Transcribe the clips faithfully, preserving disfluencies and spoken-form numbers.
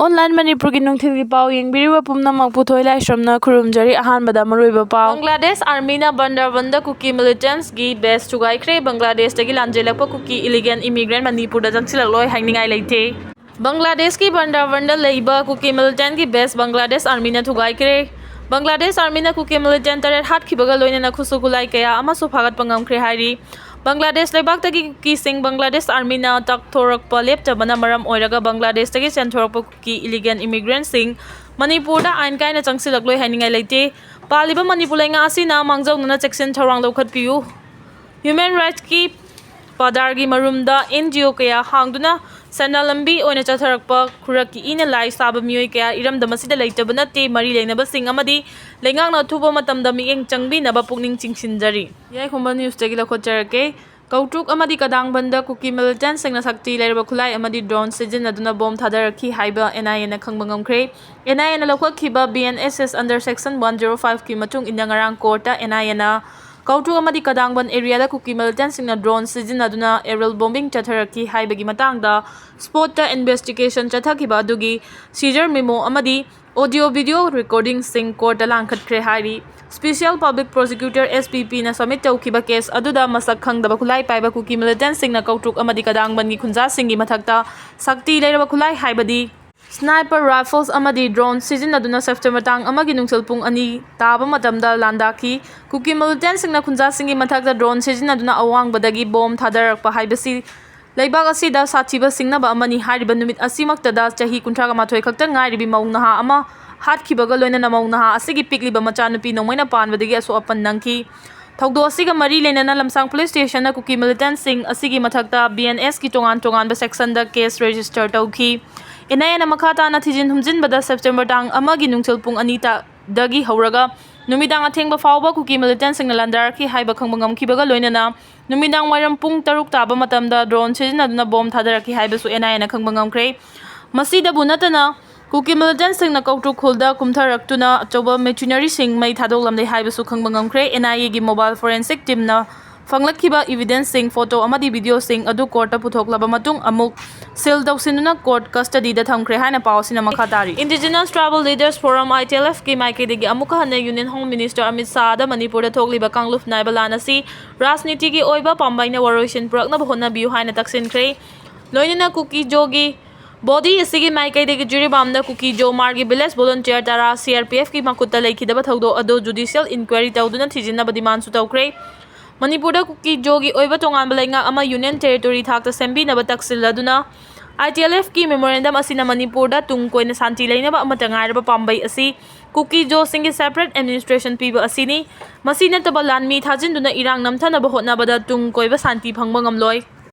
Online ꯃꯅꯤꯄꯨꯔꯒꯤ ꯅꯨꯡꯊꯤꯜꯒꯤ ꯄꯥꯎ ꯌꯦꯡꯕꯤꯔꯤꯕ ꯄꯨꯝꯅꯃꯛꯄꯨ ꯊꯣꯏ ꯂꯥꯏꯁ꯭ꯔꯝꯅ ꯈꯨꯔꯨꯝꯖꯔꯤ꯫ ꯑꯍꯥꯟꯕꯗ ꯃꯔꯨꯑꯣꯏꯕ ꯄꯥꯎ꯫ ꯕꯪꯒ꯭ꯂꯥꯗꯦꯁ ꯑꯥꯔꯃꯤꯅ ꯕꯟꯗꯔꯕꯟꯗ ꯀꯨꯀꯤ ꯃꯤꯂꯤꯇꯦꯟꯠꯁꯀꯤ ꯕꯦꯁ ꯊꯨꯒꯥꯏꯈ꯭ꯔꯦ꯫ ꯕꯪꯒ꯭ꯂꯥꯗꯦꯁꯇꯒꯤ ꯂꯥꯟꯖꯦꯜꯂꯛꯄ ꯀꯨꯀꯤ ꯏꯂꯤꯒꯦꯜ ꯏꯃꯤꯒ꯭ꯔꯦꯟꯠ ꯃꯅꯤꯄꯨꯔꯗ ꯆꯪꯁꯤꯜꯂꯛꯂꯣꯏ ꯍꯥꯏꯅꯤꯡꯉꯥꯏ ꯂꯩꯇꯦ꯫ ꯕꯪꯒ꯭ꯂꯥꯗꯦꯁꯀꯤ ꯕꯟꯗꯔꯕꯟꯗ ꯂꯩꯕ ꯀꯨꯀꯤ ꯃꯤꯂꯤꯇꯦꯟꯠꯀꯤ ꯕꯦꯁ ꯕꯪꯒ꯭ꯂꯥꯗꯦꯁ ꯑꯥꯔꯃꯤꯅ ꯊꯨꯒꯥꯏꯈ꯭ꯔꯦ꯫ ꯕꯪꯒ꯭ꯂꯥꯗꯦꯁ ꯑꯥꯔꯃꯤꯅ ꯀꯨꯀꯤ ꯃꯤꯂꯤꯇꯦꯟꯠ ꯇꯔꯦꯠ ꯍꯥꯠꯈꯤꯕꯒ ꯂꯣꯏꯅꯅ ꯈꯨꯠꯁꯨ ꯈꯨꯠꯂꯥꯏ ꯀꯌꯥ ꯑꯃꯁꯨ ꯐꯥꯒꯠꯄ ꯉꯝꯈ꯭ꯔꯦ ꯍꯥꯏꯔꯤ꯫ ꯕꯪꯒ꯭ꯂꯥꯗꯦꯁ ꯂꯩꯕꯥꯛꯇꯒꯤ ꯀꯨꯀꯤꯁꯤꯡ ꯕꯪꯒ꯭ꯂꯥꯗꯦꯁ ꯑꯥꯔꯃꯤꯅ ꯇꯥꯛꯊꯣꯔꯛꯄ ꯂꯦꯞꯇꯕꯅ ꯃꯔꯝ ꯑꯣꯏꯔꯒ ꯕꯪꯒ꯭ꯂꯥꯗꯦꯁꯇꯒꯤ ꯆꯦꯟꯊꯣꯔꯛꯄ ꯀꯨꯀꯤ ꯏꯂꯤꯒꯦꯜ ꯏꯃꯤꯒ꯭ꯔꯦꯟꯠꯁꯤꯡ ꯃꯅꯤꯄꯨꯔꯗ ꯑꯥꯏꯟ ꯀꯥꯏꯅ ꯆꯪꯁꯤꯜꯂꯛꯂꯣꯏ ꯍꯥꯏꯅꯤꯡꯉꯥꯏ ꯂꯩꯇꯦ꯫ ꯄꯥꯜꯂꯤꯕ ꯃꯅꯤꯄꯨꯔ ꯂꯩꯉꯥꯛ ꯑꯁꯤꯅ ꯃꯥꯡꯖꯧꯅꯅ ꯆꯦꯛꯁꯤꯟ ꯊꯧꯔꯥꯡ ꯂꯧꯈꯠꯄꯤꯌꯨ꯫ ꯍ꯭ꯌꯨꯃꯦꯟ ꯔꯥꯏꯠꯁꯀꯤ ꯄꯥꯗꯥꯔꯒꯤ ꯃꯔꯨꯝꯗ ꯑꯦꯟ ꯖꯤ ꯑꯣ ꯀꯌꯥ ꯍꯥꯡꯗꯨꯅ ꯁꯦꯟꯗꯥꯟ ꯂꯝꯕꯤ ꯑꯣꯏꯅ ꯆꯠꯊꯔꯛꯄ ꯈꯨꯔꯛꯀꯤ ꯏꯅ ꯂꯥꯏ ꯁꯥꯕ ꯃꯤꯑꯣꯏ ꯀꯌꯥ ꯏꯔꯝꯗꯝ ꯑꯁꯤꯗ ꯂꯩꯇꯕ ꯅꯠꯇꯦ꯫ ꯃꯔꯤ ꯂꯩꯅꯕꯁꯤꯡ ꯑꯃꯗꯤ ꯂꯩꯉꯥꯛꯅ ꯑꯊꯨꯕ ꯃꯇꯝꯗ ꯃꯤꯠꯌꯦꯡ ꯆꯪꯕꯤꯅꯕ ꯄꯨꯛꯅꯤꯡ ꯆꯤꯡꯁꯤꯟꯖꯔꯤ꯫ ꯌꯥꯏꯈꯣꯝꯕ ꯅ꯭ꯌꯨꯁꯇꯒꯤ ꯂꯧꯈꯠꯆꯔꯛꯀꯦ꯫ ꯀꯧꯇ꯭ꯔꯨꯛ ꯑꯃꯗꯤ ꯀꯗꯥꯡꯕꯟꯗ ꯀꯨꯀꯤ ꯃꯤꯂꯤꯇꯦꯟꯠꯁꯤꯡꯅ ꯁꯛꯇꯤ ꯂꯩꯔꯕ ꯈꯨꯠꯂꯥꯏ ꯑꯃꯗꯤ ꯗ꯭ꯔꯣꯟ ꯁꯤꯖꯤꯟꯅꯗꯨꯅ ꯕꯣꯝ ꯊꯥꯗꯔꯛꯈꯤ ꯍꯥꯏꯕ ꯑꯦꯟ ꯑꯥꯏ ꯑꯦꯅ ꯈꯪꯕ ꯉꯝꯈ꯭ꯔꯦ꯫ ꯑꯦꯟ ꯑꯥꯏ ꯑꯦꯅ ꯂꯧꯈꯠꯈꯤꯕ B N S S under section one zero five ꯀꯤ ꯃꯇꯨꯡ ꯏꯟꯅ ꯉꯔꯥꯡ ꯀꯣꯔꯠꯇ ꯑꯦꯟ ꯑꯥꯏ ꯑꯦꯅ ꯀꯧꯇ꯭ꯔꯨꯛ ꯑꯃꯗꯤ ꯀꯗꯥꯡꯕꯟ ꯑꯦꯔꯤꯌꯥꯗ ꯀꯨꯀꯤ ꯃꯤꯂꯤꯇꯦꯟꯠꯁꯤꯡꯅ ꯗ꯭ꯔꯣꯟ ꯁꯤꯖꯤꯟꯅꯗꯨꯅ ꯑꯦꯔꯤꯌꯦꯜ ꯕꯣꯝꯕꯤꯡ ꯆꯠꯊꯔꯛꯈꯤ ꯍꯥꯏꯕꯒꯤ ꯃꯇꯥꯡꯗ ꯁ꯭ꯄꯣꯠꯇ ꯏꯟꯚꯦꯁꯇꯤꯒꯦꯁꯟ ꯆꯠꯊꯈꯤꯕ ꯑꯗꯨꯒꯤ ꯁꯤꯖꯔ ꯃꯤꯃꯣ ꯑꯃꯗꯤ ꯑꯣꯗꯤꯑꯣ ꯚꯤꯗꯤꯑꯣ ꯔꯦꯀꯣꯔꯗꯤꯡꯁꯤꯡ ꯀꯣꯔꯠꯇ ꯂꯥꯡꯈꯠꯈ꯭ꯔꯦ ꯍꯥꯏꯔꯤ꯫ ꯁ꯭ꯄꯤꯁꯤꯌꯦꯜ ꯄꯕ꯭ꯂꯤꯛ ꯄ꯭ꯔꯣꯁꯤꯀ꯭ꯌꯨꯇꯔ, ꯑꯦꯁ ꯄꯤ ꯄꯤꯅ ꯁꯕꯃꯤꯠ ꯇꯧꯈꯤꯕ ꯀꯦꯁ ꯑꯗꯨꯗ ꯃꯁꯛ ꯈꯪꯗꯕ ꯈꯨꯠꯂꯥꯏ ꯄꯥꯏꯕ ꯀꯨꯀꯤ ꯃꯤꯂꯤꯇꯦꯟꯠꯁꯤꯡꯅ ꯀꯧꯇ꯭ꯔꯨꯛ ꯑꯃꯗꯤ ꯀꯗꯥꯡꯕꯟꯒꯤ ꯈꯨꯟꯖꯥꯁꯤꯡꯒꯤ ꯃꯊꯛꯇ ꯁꯛꯇꯤ ꯂꯩꯔꯕ ꯈꯨꯠꯂꯥꯏ ꯍꯥꯏꯕꯗꯤ ꯁ꯭ꯅꯥꯏꯄꯔ ꯔꯥꯏꯐꯜꯁ ꯑꯃꯗꯤ ꯗ꯭ꯔꯣꯟ ꯁꯤꯖꯤꯟꯅꯗꯨꯅ ꯁꯦꯞꯇꯦꯝꯕꯔ ꯇꯥꯡ ꯑꯃꯒꯤ ꯅꯨꯡꯊꯤꯜ ꯄꯨꯡ ꯑꯅꯤ ꯇꯥꯕ ꯃꯇꯝꯗ ꯂꯥꯟꯗꯥꯈꯤ꯫ ꯀꯨꯀꯤ ꯃꯤꯂꯤꯇꯦꯟꯠꯁꯤꯡꯅ ꯈꯨꯟꯖꯥꯁꯤꯡꯒꯤ ꯃꯊꯛꯇ ꯗ꯭ꯔꯣꯟ ꯁꯤꯖꯤꯟꯅꯗꯨꯅ ꯑꯋꯥꯡꯕꯗꯒꯤ ꯕꯣꯝ ꯊꯥꯗꯔꯛꯄ ꯍꯥꯏꯕꯁꯤ ꯂꯩꯕꯥꯛ ꯑꯁꯤꯗ ꯁꯥꯊꯤꯕ ꯁꯤꯡꯅꯕ ꯑꯃꯅꯤ꯫ ꯍꯥꯏꯔꯤꯕ ꯅꯨꯃꯤꯠ ꯑꯁꯤꯃꯛꯇꯗ ꯆꯍꯤ ꯀꯨꯟꯊ꯭ꯔꯥꯒ ꯃꯥꯊꯣꯏ ꯈꯛꯇ ꯉꯥꯏꯔꯤꯕꯤ ꯃꯧ ꯅꯍꯥ ꯑꯃ ꯍꯥꯠꯈꯤꯕꯒ ꯂꯣꯏꯅꯅ ꯃꯧ ꯅꯍꯥ ꯑꯁꯤꯒꯤ ꯄꯤꯛꯂꯤꯕ ꯃꯆꯥꯅꯨꯄꯤ ꯅꯣꯡꯃꯩꯅ ꯄꯥꯟꯕꯗꯒꯤ ꯑꯁꯣꯛ ꯑꯄꯟ ꯅꯪꯈꯤ꯫ ꯊꯧꯗꯣꯛ ꯑꯁꯤꯒ ꯃꯔꯤ ꯂꯩꯅꯅ ꯂꯝꯁꯥꯡ ꯄꯨꯂꯤꯁ ꯁ꯭ꯇꯦꯁꯟꯅ ꯀꯨꯀꯤ ꯃꯤꯂꯤꯇꯦꯟꯠꯁꯤꯡ ꯑꯁꯤꯒꯤ ꯃꯊꯛꯇ ꯕꯤ ꯑꯦꯟ ꯑꯦꯁꯀꯤ ꯇꯣꯉꯥꯟ ꯇꯣꯉꯥꯟꯕ ꯁꯦꯛꯁꯟꯗ ꯀꯦꯁ ꯔꯦꯖꯤꯁꯇꯔ ꯇꯧꯈꯤ꯫ ꯑꯦꯟ ꯑꯥꯏ ꯑꯦꯅ ꯃꯈꯥ ꯇꯥꯅ ꯊꯤꯖꯤꯟ ꯍꯨꯝꯖꯤꯟꯕꯗ ꯁꯦꯞꯇꯦꯝꯕꯔ ꯇꯥꯡ ꯑꯃꯒꯤ ꯅꯨꯡꯊꯤꯜ ꯄꯨꯡ ꯑꯅꯤ ꯇ-, ꯗꯒꯤ ꯍꯧꯔꯒ ꯅꯨꯃꯤꯗꯥꯡ ꯑꯊꯦꯡꯕ ꯐꯥꯎꯕ ꯀꯨꯀꯤ ꯃꯤꯂꯤꯇꯦꯟꯠꯁꯤꯡꯅ ꯂꯥꯟꯗꯥꯔꯛꯈꯤ ꯍꯥꯏꯕ ꯈꯪꯕ ꯉꯝꯈꯤꯕꯒ ꯂꯣꯏꯅꯅ ꯅꯨꯃꯤꯗꯥꯡ ꯋꯥꯏꯔꯝ ꯄꯨꯡ ꯇꯔꯨꯛ ꯇꯥꯕ ꯃꯇꯝꯗ ꯗ꯭ꯔꯣꯟ ꯁꯤꯖꯤꯟꯅꯗꯨꯅ ꯕꯣꯝ ꯊꯥꯗꯔꯛꯈꯤ ꯍꯥꯏꯕꯁꯨ ꯑꯦꯟ ꯑꯥꯏ ꯑꯦꯅ ꯈꯪꯕ ꯉꯝꯈ꯭ꯔꯦ꯫ ꯃꯁꯤꯗꯕꯨ ꯅꯠꯇꯅ ꯀꯨꯀꯤ ꯃꯤꯂꯤꯇꯦꯟꯠꯁꯤꯡꯅ ꯀꯧꯇ꯭ꯔꯨꯛ ꯈꯨꯜꯗ ꯀꯨꯝꯊꯔꯛꯇꯨꯅ ꯑꯆꯧꯕ ꯃꯦꯆꯤꯅꯔꯤꯁꯤꯡ ꯃꯩ ꯊꯥꯗꯣꯛꯂꯝꯂꯦ ꯍꯥꯏꯕꯁꯨ ꯈꯪꯕ ꯉꯝꯈ꯭ꯔꯦ꯫ ꯑꯦꯟ ꯑꯥꯏ ꯑꯦꯒꯤ ꯃꯣꯕꯥꯏꯜ ꯐꯣꯔꯦꯟꯁꯤꯛ ꯇꯤꯝꯅ ꯐꯪꯂꯛꯈꯤꯕ evidence ꯁꯤꯡ, photo ꯑꯃꯗꯤ video ꯁꯤꯡ ꯑꯗꯨ court ꯇ ꯄꯨꯊꯣꯛꯂꯕ ꯃꯇꯨꯡ ꯑꯃꯨꯛ seal ꯇꯧꯁꯤꯟꯗꯨꯅ court custody ꯗ ꯊꯝꯈ꯭ꯔꯦ ꯍꯥꯏꯅ ꯄꯥꯎ ꯑꯁꯤꯅ ꯃꯈꯥ ꯇꯥꯔꯤ꯫ Indigenous Tribal Leaders Forum, I T L F ꯀꯤ ꯃꯥꯏꯀꯩꯗꯒꯤ ꯑꯃꯨꯛꯀ ꯍꯟꯅ Union Home Minister ꯑꯃꯤꯠ ꯁꯥꯍꯗ ꯃꯅꯤꯄꯨꯔꯗ ꯊꯣꯛꯂꯤꯕ ꯀꯥꯡꯂꯨꯞ ꯅꯥꯏꯕ ꯂꯥꯟ ꯑꯁꯤ ꯔꯥꯖꯅꯤꯇꯤꯒꯤ ꯑꯣꯏꯕ ꯄꯥꯝꯕꯩꯅ ꯋꯥꯔꯣꯏꯁꯤꯟ ꯄꯨꯔꯛꯅꯕ ꯍꯣꯠꯅꯕꯤꯌꯨ ꯍꯥꯏꯅ ꯇꯛꯁꯤꯟꯈ꯭ꯔꯦ꯫ ꯂꯣꯏꯅꯅ ꯀꯨꯀꯤ ꯖꯣꯒꯤ body ꯑꯁꯤꯒꯤ ꯃꯥꯏꯀꯩꯗꯒꯤ ꯖꯤꯔꯤꯕꯥꯝꯗ ꯀꯨꯀꯤ ꯖꯣ ꯃꯥꯔꯒꯤ village volunteer ꯇꯔꯥ C R P F ꯀꯤ ꯃꯈꯨꯠꯇ ꯂꯩꯈꯤꯗꯕ ꯊꯧꯗꯣꯛ ꯑꯗꯨ judicial inquiry ꯇꯧꯗꯨꯅ ꯊꯤꯖꯤꯟꯅꯕ demand ꯁꯨ ꯇꯧꯈ꯭ꯔꯦ꯫ ꯃꯅꯤꯄꯨꯔꯗ ꯀꯨꯀꯤ ꯖꯣꯒꯤ ꯑꯣꯏꯕ ꯇꯣꯉꯥꯟꯕ ꯂꯩꯉꯥꯛ ꯑꯃ Union Territory ꯊꯥꯛꯇ ꯁꯦꯝꯕꯤꯅꯕ ꯇꯛꯁꯤꯜꯂꯗꯨꯅ, I T L F ꯀꯤ memorandum ꯑꯁꯤꯅ ꯃꯅꯤꯄꯨꯔꯗ ꯇꯨꯡ ꯀꯣꯏꯅ ꯁꯥꯟꯇꯤ ꯂꯩꯅꯕ ꯑꯃꯠꯇ ꯉꯥꯏꯔꯕ ꯄꯥꯝꯕꯩ ꯑꯁꯤ ꯀꯨꯀꯤ ꯖꯣꯁꯤꯡꯒꯤ separate administration ꯄꯤꯕ ꯑꯁꯤꯅꯤ꯫ ꯃꯁꯤ ꯅꯠꯇꯕ ꯂꯥꯟꯃꯤ ꯊꯥꯖꯤꯟꯗꯨꯅ ꯏꯔꯥꯡ ꯅꯝꯊꯅꯕ ꯍꯣꯠꯅꯕꯗ ꯇꯨꯡ ꯀꯣꯏꯕ ꯁꯥꯟꯇꯤ ꯐꯪꯕ ꯉꯝꯂꯣꯏ꯫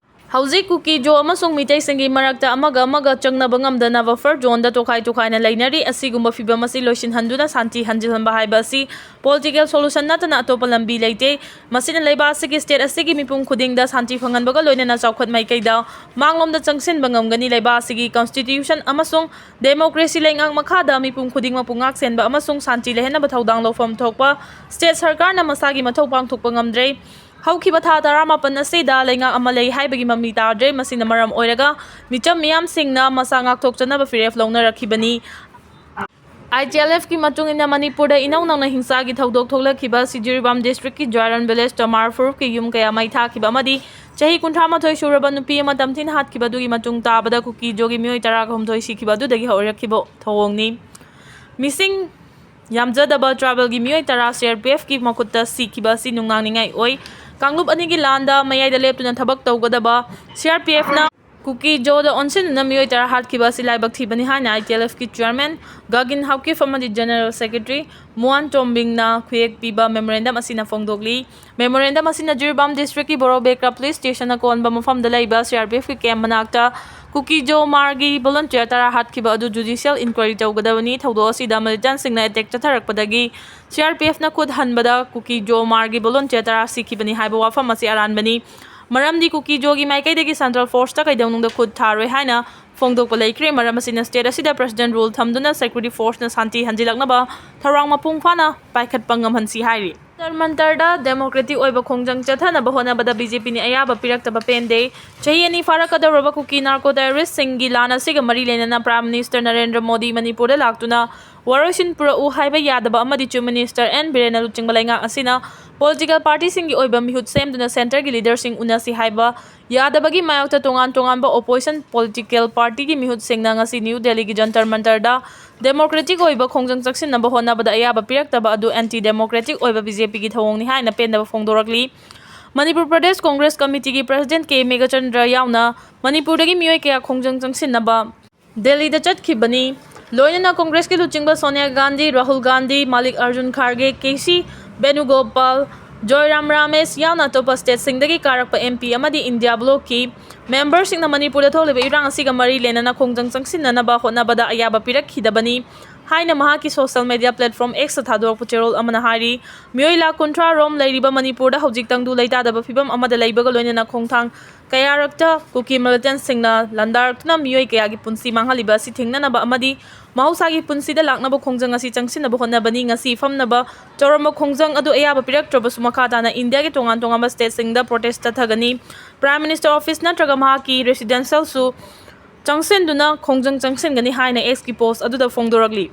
ꯍꯧꯖꯤꯛ ꯀꯨꯀꯤ ꯖꯣ ꯑꯃꯁꯨꯡ ꯃꯤꯇꯩꯁꯤꯡꯒꯤ ꯃꯔꯛꯇ ꯑꯃꯒ ꯑꯃꯒ ꯆꯪꯅꯕ ꯉꯝꯗꯅ buffer zone ꯗ ꯇꯣꯈꯥꯏ ꯇꯣꯈꯥꯏꯅ ꯂꯩꯅꯔꯤ꯫ ꯑꯁꯤꯒꯨꯝꯕ ꯐꯤꯚꯝ ꯑꯁꯤ ꯂꯣꯏꯁꯤꯟꯍꯟꯗꯨꯅ ꯁꯥꯟꯇꯤ ꯍꯟꯖꯤꯜꯍꯟꯕ ꯍꯥꯏꯕ ꯑꯁꯤ political solution ꯅꯠꯇꯅ ꯑꯇꯣꯞꯄ ꯂꯝꯕꯤ ꯂꯩꯇꯦ꯫ ꯃꯁꯤꯅ ꯂꯩꯕꯥꯛ ꯑꯁꯤꯒꯤ state ꯑꯁꯤꯒꯤ ꯃꯤꯄꯨꯝ ꯈꯨꯗꯤꯡꯗ ꯁꯥꯟꯇꯤ ꯐꯪꯍꯟꯕꯒ ꯂꯣꯏꯅꯅ ꯆꯥꯎꯈꯠ ꯃꯥꯏꯀꯩꯗ ꯃꯥꯡꯂꯣꯝꯗ ꯆꯪꯁꯤꯟꯕ ꯉꯝꯒꯅꯤ꯫ ꯂꯩꯕꯥꯛ ꯑꯁꯤꯒꯤ constitution ꯑꯃꯁꯨꯡ democracy ꯂꯩꯉꯥꯛ ꯃꯈꯥꯗ ꯃꯤꯄꯨꯝ ꯈꯨꯗꯤꯡꯃꯛꯄꯨ ꯉꯥꯛꯁꯦꯟꯕ ꯑꯃꯁꯨꯡ ꯁꯥꯟꯇꯤ ꯂꯩꯍꯟꯅꯕ ꯊꯧꯗꯥꯡ ꯂꯧꯐꯝ ꯊꯣꯛꯄ state ꯁꯔꯀꯥꯔꯅ ꯃꯁꯥꯒꯤ ꯃꯊꯧ ꯄꯥꯡꯊꯣꯛꯄ ꯉꯝꯗ꯭ꯔꯦ꯫ ꯍꯧꯈꯤꯕ ꯊꯥ ꯇꯔꯥꯃꯥꯄꯟ ꯑꯁꯤꯗ ꯂꯩꯉꯥꯛ ꯑꯃ ꯂꯩ ꯍꯥꯏꯕꯒꯤ ꯃꯃꯤ ꯇꯥꯗ꯭ꯔꯦ꯫ ꯃꯁꯤꯅ ꯃꯔꯝ ꯑꯣꯏꯔꯒ ꯃꯤꯆꯝ ꯃꯤꯌꯥꯝꯁꯤꯡꯅ ꯃꯁꯥ ꯉꯥꯛꯊꯣꯛꯆꯅꯕ ꯐꯤꯔꯦꯞ ꯂꯧꯅꯔꯛꯈꯤꯕꯅꯤ꯫ I T L F ꯀꯤ ꯃꯇꯨꯡ ꯏꯟꯅ ꯃꯅꯤꯄꯨꯔꯗ ꯏꯅꯧ ꯅꯧꯅ ꯍꯤꯡꯁꯥꯒꯤ ꯊꯧꯗꯣꯛ ꯊꯣꯛꯂꯛꯈꯤꯕ ꯑꯁꯤ ꯖꯤꯔꯤꯕꯥꯝ district ꯀꯤ ꯖ꯭ꯋꯥꯔꯟ village ꯇ ꯃꯥꯔ ꯐꯨꯔꯨꯞꯀꯤ ꯌꯨꯝ ꯀꯌꯥ ꯃꯩ ꯊꯥꯈꯤꯕ ꯑꯃꯗꯤ ꯆꯍꯤ ꯀꯨꯟꯊ꯭ꯔꯥ ꯃꯥꯊꯣꯏ ꯁꯨꯔꯕ ꯅꯨꯄꯤ ꯑꯃ ꯇꯝꯊꯤꯅ ꯍꯥꯠꯈꯤꯕ ꯑꯗꯨꯒꯤ ꯃꯇꯨꯡ ꯇꯥꯕꯗ ꯀꯨꯀꯤ ꯖꯣꯒꯤ ꯃꯤꯑꯣꯏ ꯇꯔꯥꯒ ꯍꯨꯝꯗꯣꯏ ꯁꯤꯈꯤꯕ ꯑꯗꯨꯗꯒꯤ ꯍꯧꯔꯛꯈꯤꯕ ꯊꯧꯑꯣꯡꯅꯤ꯫ ꯃꯤꯁꯤꯡ ꯌꯥꯝꯖꯗꯕ tribal ꯒꯤ ꯃꯤꯑꯣꯏ ꯇꯔꯥ C R P F ꯀꯤ ꯃꯈꯨꯠꯇ ꯁꯤꯈꯤꯕ ꯑꯁꯤ ꯅꯨꯡꯅꯥꯡꯅꯤꯡꯉꯥꯏ ꯑꯣꯏ꯫ ꯀꯥꯡꯂꯨꯞ ꯑꯅꯤꯒꯤ ꯂꯥꯟꯗ ꯃꯌꯥꯏꯗ ꯂꯦꯞꯇꯨꯅ ꯊꯕꯛ ꯇꯧꯒꯗꯕ C R P F ꯅ ꯀꯨꯀꯤ ꯖꯣꯗ ꯑꯣꯟꯁꯤꯟꯗꯨꯅ ꯃꯤꯑꯣꯏ ꯇꯔꯥ ꯍꯥꯠꯈꯤꯕ ꯑꯁꯤ ꯂꯥꯏꯕꯛ ꯊꯤꯕꯅꯤ ꯍꯥꯏꯅ I T L F ꯀꯤ chairman ꯒꯥꯒꯤꯟ ꯍꯥꯎꯀꯤꯞ ꯑꯃꯗꯤ general secretary ꯃꯨꯑꯥꯟ ꯆꯣꯝꯕꯤꯡꯅ ꯈꯨꯌꯦꯛ ꯄꯤꯕ memorandum ꯑꯁꯤꯅ ꯐꯣꯡꯗꯣꯛꯂꯤ꯫ Memorandum ꯑꯁꯤꯅ ꯖꯤꯔꯤꯕꯥꯝ district ꯀꯤ ꯕꯣꯔꯣꯕꯦꯀ꯭ꯔꯥ police station ꯅ ꯀꯣꯟꯕ ꯃꯐꯝꯗ ꯂꯩꯕ C R P F ꯀꯤ camp ꯃꯅꯥꯛꯇ ꯀꯨꯀꯤ ꯖꯣ ꯃꯥꯔꯒꯤ volunteer ꯇꯔꯥ ꯍꯥꯠꯈꯤꯕ ꯑꯗꯨ judicial inquiry ꯇꯧꯒꯗꯕꯅꯤ꯫ ꯊꯧꯗꯣꯛ ꯑꯁꯤꯗ militant ꯁꯤꯡꯅ attack ꯆꯠꯊꯔꯛꯄꯗꯒꯤ C R P F ꯅ ꯈꯨꯠ ꯍꯟꯕꯗ ꯀꯨꯀꯤ ꯖꯣ ꯃꯥꯔꯒꯤ volunteer ꯇꯔꯥ ꯁꯤꯈꯤꯕꯅꯤ ꯍꯥꯏꯕ ꯋꯥꯐꯝ ꯑꯁꯤ ꯑꯔꯥꯟꯕꯅꯤ꯫ ꯃꯔꯝꯗꯤ ꯀꯨꯀꯤ ꯖꯣꯒꯤ ꯃꯥꯏꯀꯩꯗꯒꯤ central force ꯇ ꯀꯩꯗꯧꯅꯨꯡꯗ ꯈꯨꯠ ꯊꯥꯔꯣꯏ ꯍꯥꯏꯅ ꯐꯣꯡꯗꯣꯛꯄ ꯂꯩꯈ꯭ꯔꯦ꯫ ꯃꯔꯝ ꯑꯁꯤꯅ state ꯑꯁꯤꯗ president rule ꯊꯝꯗꯨꯅ security forceꯅ ꯁꯥꯟꯇꯤ ꯍꯟꯖꯤꯜꯂꯛꯅꯕ ꯊꯧꯔꯥꯡ ꯃꯄꯨꯡ ꯐꯥꯅ ꯄꯥꯏꯈꯠꯄ ꯉꯝꯍꯟꯁꯤ ꯍꯥꯏꯔꯤ꯫ ꯖꯟꯇꯔ ꯃꯟꯇꯔꯗ democratic ꯑꯣꯏꯕ ꯈꯣꯡꯖꯪ ꯆꯠꯊꯅꯕ ꯍꯣꯠꯅꯕꯗ BJPꯅ ꯑꯌꯥꯕ ꯄꯤꯔꯛꯇꯕ ꯄꯦꯟꯗꯦ꯫ ꯆꯍꯤ ꯑꯅꯤ ꯐꯥꯔꯛꯀꯗꯧꯔꯕ ꯀꯨꯀꯤ narco terroristꯁꯤꯡꯒꯤ ꯂꯥꯟ ꯑꯁꯤꯒ ꯃꯔꯤ ꯂꯩꯅꯅ Prime Minister ꯅꯔꯦꯟꯗ꯭ꯔ ꯃꯣꯗꯤ ꯃꯅꯤꯄꯨꯔꯗ ꯂꯥꯛꯇꯨꯅ ꯋꯥꯔꯣꯏꯁꯤꯟ ꯄꯨꯔꯛꯎ ꯍꯥꯏꯕ ꯌꯥꯗꯕ ꯑꯃꯗꯤ Chief Minister ꯑꯦꯟ ꯕꯤꯔꯦꯟꯅ ꯂꯨꯆꯤꯡꯕ ꯂꯩꯉꯥꯛ ꯑꯁꯤꯅ political partyꯁꯤꯡꯒꯤ ꯑꯣꯏꯕ ꯃꯤꯍꯨꯠ ꯁꯦꯝꯗꯨꯅ centreꯒꯤ leaderꯁꯤꯡ ꯎꯅꯁꯤ ꯍꯥꯏꯕ ꯌꯥꯗꯕꯒꯤ ꯃꯥꯌꯣꯛꯇ ꯇꯣꯉꯥꯟ ꯇꯣꯉꯥꯟꯕ opposition political partyꯒꯤ ꯃꯤꯍꯨꯠꯁꯤꯡꯅ ꯉꯁꯤ ꯅ꯭ꯌꯨ ꯗꯦꯜꯂꯤꯒꯤ ꯖꯟꯇꯔ ꯃꯟꯇꯔꯗ democratic ꯑꯣꯏꯕ ꯈꯣꯡꯖꯪ ꯆꯪꯁꯤꯟꯅꯕ ꯍꯣꯠꯅꯕꯗ ꯑꯌꯥꯕ ꯄꯤꯔꯛꯇꯕ ꯑꯗꯨ anti democratic ꯑꯣꯏꯕ BJPꯒꯤ ꯊꯧꯑꯣꯡꯅꯤ ꯍꯥꯏꯅ ꯄꯦꯟꯗꯕ ꯐꯣꯡꯗꯣꯔꯛꯂꯤ꯫ ꯃꯅꯤꯄꯨꯔ ꯄ꯭ꯔꯗꯦꯁ ꯀꯣꯡꯒ꯭ꯔꯦꯁ ꯀꯃꯤꯇꯤꯒꯤ president ꯀꯦ ꯃꯦꯘꯆꯟꯗ꯭ꯔ ꯌꯥꯎꯅ ꯃꯅꯤꯄꯨꯔꯗꯒꯤ ꯃꯤꯑꯣꯏ ꯀꯌꯥ ꯈꯣꯡꯖꯪ ꯆꯪꯁꯤꯟꯅꯕ ꯗꯦꯜꯂꯤꯗ ꯆꯠꯈꯤꯕꯅꯤ꯫ ꯂꯣꯏꯅꯅ ꯀꯣꯡꯒ꯭ꯔꯦꯁꯀꯤ ꯂꯨꯆꯤꯡꯕ ꯁꯣꯅꯤꯌꯥ ꯒꯥꯟꯙꯤ, ꯔꯥꯍꯨꯜ ꯒꯥꯟꯙꯤ, ꯃꯥꯂꯤꯛ ꯑꯔꯖꯨꯟ ꯈꯥꯔꯒꯦ, ꯀꯦ ꯁꯤ ꯕꯦꯅꯨꯒꯣꯄꯥꯜ, ꯖꯣꯏꯔꯥꯝ ꯔꯥꯃꯦꯁ ꯌꯥꯎꯅ ꯑꯇꯣꯞꯄ stateꯁꯤꯡꯗꯒꯤ ꯀꯥꯔꯛꯄ MP ꯑꯃꯗꯤ ꯏꯟꯗꯤꯌꯥ ꯕ꯭ꯂꯣꯛꯀꯤ memberꯁꯤꯡꯅ ꯃꯅꯤꯄꯨꯔꯗ ꯊꯣꯛꯂꯤꯕ ꯏꯔꯥꯡ ꯑꯁꯤꯒ ꯃꯔꯤ ꯂꯩꯅꯅ ꯈꯣꯡꯖꯪ ꯆꯪꯁꯤꯟꯅꯅꯕ ꯍꯣꯠꯅꯕꯗ ꯑꯌꯥꯕ ꯄꯤꯔꯛꯈꯤꯗꯕꯅꯤ ꯍꯥꯏꯅ ꯃꯍꯥꯛꯀꯤ social media platform Xꯇ ꯊꯥꯗꯣꯔꯛꯄ ꯆꯦꯔꯣꯜ ꯑꯃꯅ ꯍꯥꯏꯔꯤ꯫ ꯃꯤꯑꯣꯏ ꯂꯥꯈ ꯀꯨꯟꯊ꯭ꯔꯥ ꯔꯣꯝ ꯂꯩꯔꯤꯕ ꯃꯅꯤꯄꯨꯔꯗ ꯍꯧꯖꯤꯛ ꯇꯪꯗꯨ ꯂꯩꯇꯥꯗꯕ ꯐꯤꯕꯝ ꯑꯃꯗ ꯂꯩꯕꯒ ꯂꯣꯏꯅꯅ ꯈꯣꯡꯊꯥꯡ ꯀꯌꯥꯔꯛꯇ ꯀꯨꯀꯤ militantꯁꯤꯡꯅ ꯂꯥꯟꯗꯥꯔꯛꯇꯨꯅ ꯃꯤꯑꯣꯏ ꯀꯌꯥꯒꯤ ꯄꯨꯟꯁꯤ ꯃꯥꯡꯍꯜꯂꯤꯕ ꯑꯁꯤ ꯊꯤꯡꯅꯅꯕ ꯑꯃꯗꯤ ꯃꯍꯧꯁꯥꯒꯤ ꯄꯨꯟꯁꯤꯗ ꯂꯥꯛꯅꯕ ꯈꯣꯡꯖꯪ ꯑꯁꯤ ꯆꯪꯁꯤꯟꯅꯕ ꯍꯣꯠꯅꯕꯅꯤ꯫ ꯉꯁꯤ ꯐꯝꯅꯕ ꯇꯧꯔꯝꯕ ꯈꯣꯡꯖꯪ ꯑꯗꯨ ꯑꯌꯥꯕ ꯄꯤꯔꯛꯇ꯭ꯔꯕꯁꯨ ꯃꯈꯥ ꯇꯥꯅ ꯏꯟꯗꯤꯌꯥꯒꯤ ꯇꯣꯉꯥꯟ ꯇꯣꯉꯥꯟꯕ stateꯁꯤꯡꯗ protest ꯆꯠꯊꯒꯅꯤ꯫ Prime Minister office ꯅꯠꯇ꯭ꯔꯒ ꯃꯍꯥꯛꯀꯤ residentialꯁꯨ ꯆꯪꯁꯤꯟꯗꯨꯅ ꯈꯣꯡꯖꯪ ꯆꯪꯁꯤꯟꯒꯅꯤ ꯍꯥꯏꯅ Xꯀꯤ post ꯑꯗꯨꯗ ꯐꯣꯡꯗꯣꯔꯛꯂꯤ꯫